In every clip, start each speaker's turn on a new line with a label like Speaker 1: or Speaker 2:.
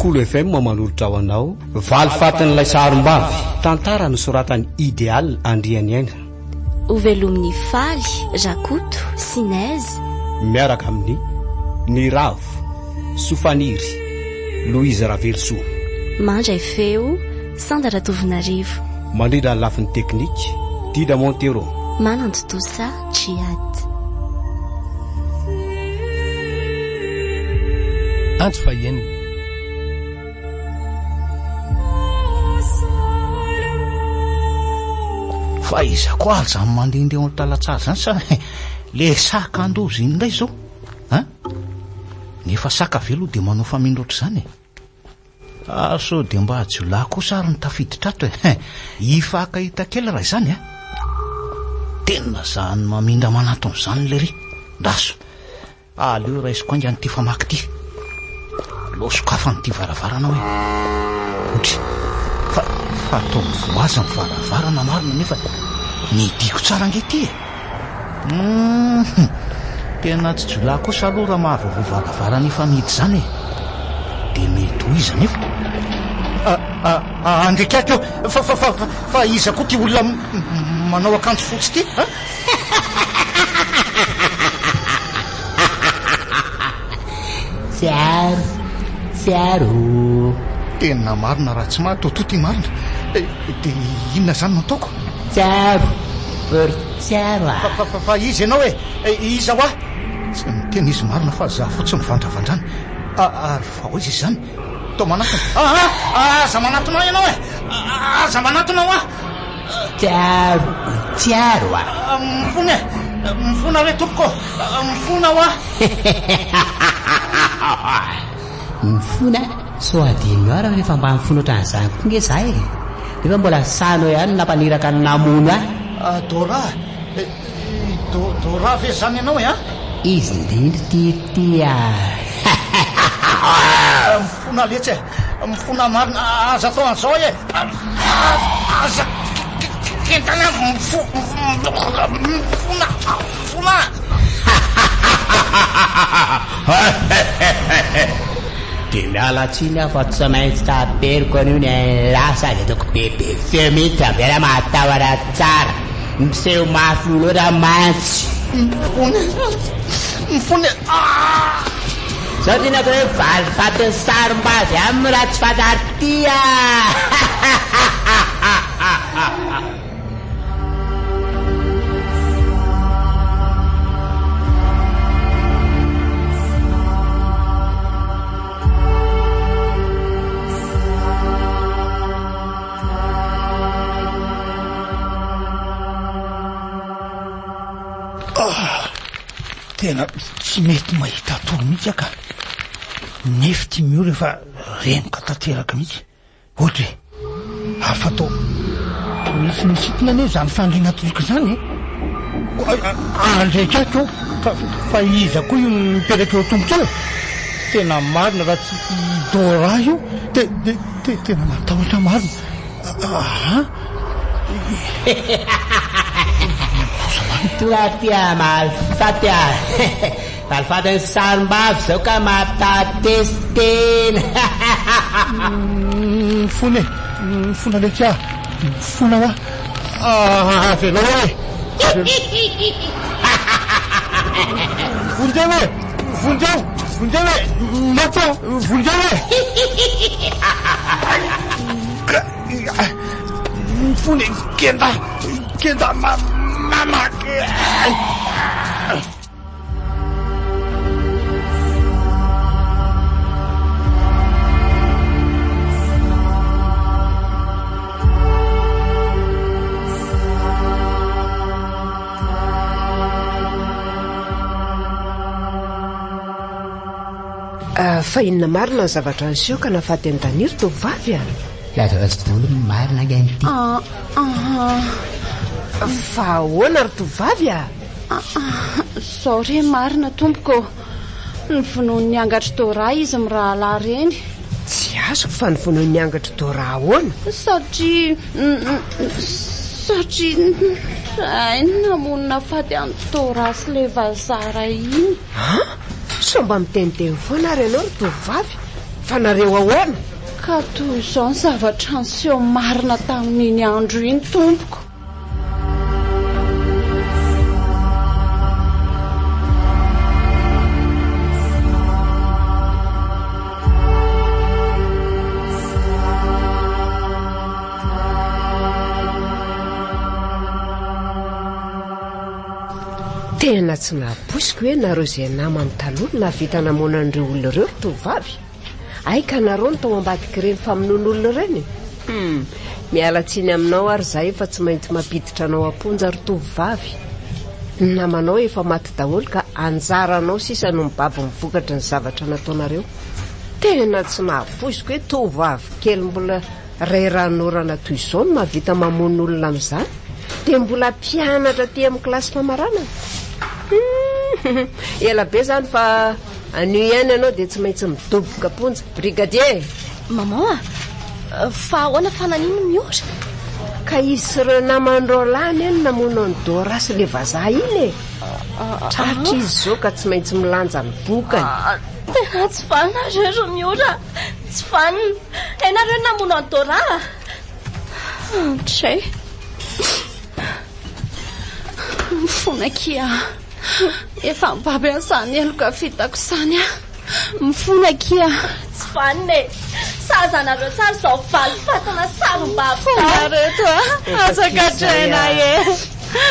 Speaker 1: Kolo FM manolotra ho anao Valifatin'ilay sarom-bavy, tantara nosoratan'i Ideal Andrianiaina.
Speaker 2: Hovelomin'i Faly, Rakoto sy Neige.
Speaker 1: Miaraka amin'ny Niravo, Sofaniry, Louise Ravelosoa.
Speaker 2: Mandray feo, Sanda Ratovonarivo.
Speaker 1: Mandrindra ny lafiny teknika, Dida Montero.
Speaker 2: Manantontosa, Djihad.
Speaker 3: Antso fahenina.
Speaker 4: Fa iza koa ary izany mandehandeha ao an-talatsara izany sa le saka andoza iny indray izao? An? Nefa saka ve aloha dia manao famindra ohatr'izany e? Ah, sao dia mba jiolahy kosa ary no tafiditra ato e. Hifankahita kely raha izany a. Tena zany mamindra manatona izany lery. Ndaso. Aleo raisiko haingana ity famaky ity. Aleo sokafana ity varavarana hoe. Otry. Fa, fa atao mivoaza ny varavarana marina nefa nidiko tsara ange ity e. Hum, tena tsy jiolahy kosa aloha raha mahavoavoa varavarana efa mihidy izany e. Dia mety ho iza nefa? Andriakaky ô, fa, fa, fa, fa iza koa ity olona manao akanjo fotsy ity? A?
Speaker 5: Tsiaro, tsiaro.
Speaker 4: Tena marina raha tsy maty, toa ty marina. Dia inona izany no ataoko?
Speaker 5: Tsiaro, ry tsiaro a!
Speaker 4: Fa, fa, fa iza ianao e? Iza hoa? Tsy miteny izy marina fa za fotsiny mivandravandra any. Ary fa ho aiza izy izany? Toa manatona. Aa! Aza manatona ahy ianao e! Aza manatona hoa!
Speaker 5: Tsiaro, tsiaro a!
Speaker 4: Mifona e! Mifona re tompoko ô! Mifona hoa!
Speaker 5: Mifona? Sao adinonao ary fa efa mba mifona ohatran'izany koa nge za e! Nefa mbola sahinao ihany ny nampaniraka ny namono ahy.
Speaker 4: Dora e! Dora ve izany ianao e an?
Speaker 5: Izy indrindra ity ity a!
Speaker 4: Mifona letsy e! Mifona marina, aza atao an'izao e! Aza kentana mifona, mifona!
Speaker 5: Dia miala tsiny aho fa tsy maintsy taperiko an'io ny an'lah sady ataoko bebe feo mihitsy avela mahatahotra tsara. Miseho mafy loatra mantsy.
Speaker 4: Mifona mifona ah!
Speaker 5: Zao ty natao hoe valifatin'ny sarim-bavy aminy raha tsy fantatr'ity ah!
Speaker 4: Ah, tena tsy mety mahita tory mihitsy aho ka. Nefa ity miora efa renoka tanteraka mihitsy. Ohatra e! Ary fa toa misy misintona anie izany fandriana toriko izany e! Andraikako eo fa fa iza koa io mipetraka eo an-tongotra eo e? Tena marina raha tsy i Dora io te te te tena matahotra marina. Aha!
Speaker 5: Tonga aty Mahalifaty a! Valifatin'ny sarim-bavy izao ka mampitahatesy tena.
Speaker 4: Mifona e, mifona letsy ah, mifona hoa. Avelao aho e. Vonjeo e, vonjeo, vonjeo e, maty aho, vonjeo e. Mifona e, kenda, kenda, mama.
Speaker 6: Ah, fa inona marina ny zavatra niseho ka nahafaty an'i Daniry tovovavy a?
Speaker 5: Lazalaza daholo ny marina ange ity.
Speaker 7: Ah, ah.
Speaker 6: Fa ahoana ry tovovavy a?
Speaker 7: Zao re marina tompoko ô! Novonoin'ny angatr'i Dora izy mirahalahy ireny.
Speaker 6: Tsy azoko fa novonoin'ny angatr'i Dora ahoana?
Speaker 7: Satria, satria izay no namono nahafaty an'i Dora sy ilay vazaha iny.
Speaker 6: An? Sao mba miteniteny foana ary ianao ry tovovavy? Fa nareo ahoana?
Speaker 7: Ka toy izao ny zavatra niseho marina tamin'iny andro iny tompoko.
Speaker 6: Tena tsy nahapoiziko hoe nareo izay namany taloha no nahavita namono an'ireo olona ireo ry tovovavy. Hay ka nareo no tao ambadik'ireny famonoan'olona ireny e. Hum, miala tsiny aminao ary izahay fa tsy maintsy mampiditra anao am-ponja ry tovovavy. Ny namanao efa maty daholo ka anjaranao sisa no mibaby ny vokatry ny zavatra nataonareo. Tena tsy nahapoiziko hoe tovovavy kely mbola Ray ranonorana toy izao no mahavita mamono olona amin'izany, dia mbola mpianatra aty amin'ny kilasy famaranana? Hum, ela be izany fa anio ihany ianao dia tsy maintsy midoboka am-ponja. Brigadier!
Speaker 2: Maman a! Fa ahoana fa nanino no miora?
Speaker 6: Ka izy sy ireo namany roalahy anie no namono an'i Dora sy ilay vazaha iny e! Tratra izy izao ka tsy maintsy milanja ny vokany.
Speaker 2: Tena tsy vanona nareo ry Miora! Tsy vanona! Hainareo ny namono an'i Dora a!
Speaker 7: Andray. Mifona akia. Efa mibaby an'izany heloka vitako izany aho. Mifona akia.
Speaker 2: Tsy vanona e! Sahaza anareo tsara izao valifatina sarom-bavy izao.
Speaker 7: Mifona reto a! Aza gadraina e!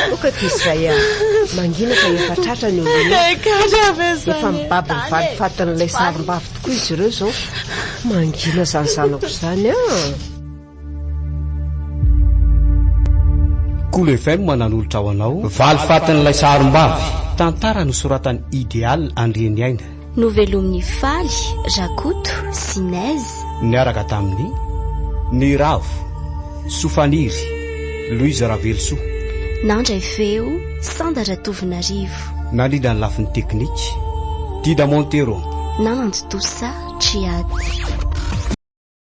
Speaker 6: Aoka akia izay a! Mangina fa efa tratra ny olona. Efa mibaby ny valifatin'ilay sarom-bavy tokoa izy ireo izao. Mangina izany zanako izany an!
Speaker 1: Kolo FM nanolotra ho anao Valifatin'ilay sarom-bavy, tantara nosoratan'i Ideal Andrianiaina.
Speaker 2: Novelomin'i Faly, Rakoto, sy Nez.
Speaker 1: Niaraka tamin'i Niravo, Sofaniry, Louise Ravelosoa.
Speaker 2: Nandray feo, Sanda Ratovonarivo.
Speaker 1: Nandrindra ny lafiny teknika, Dida Montero.
Speaker 2: Nanantontosa, Triad.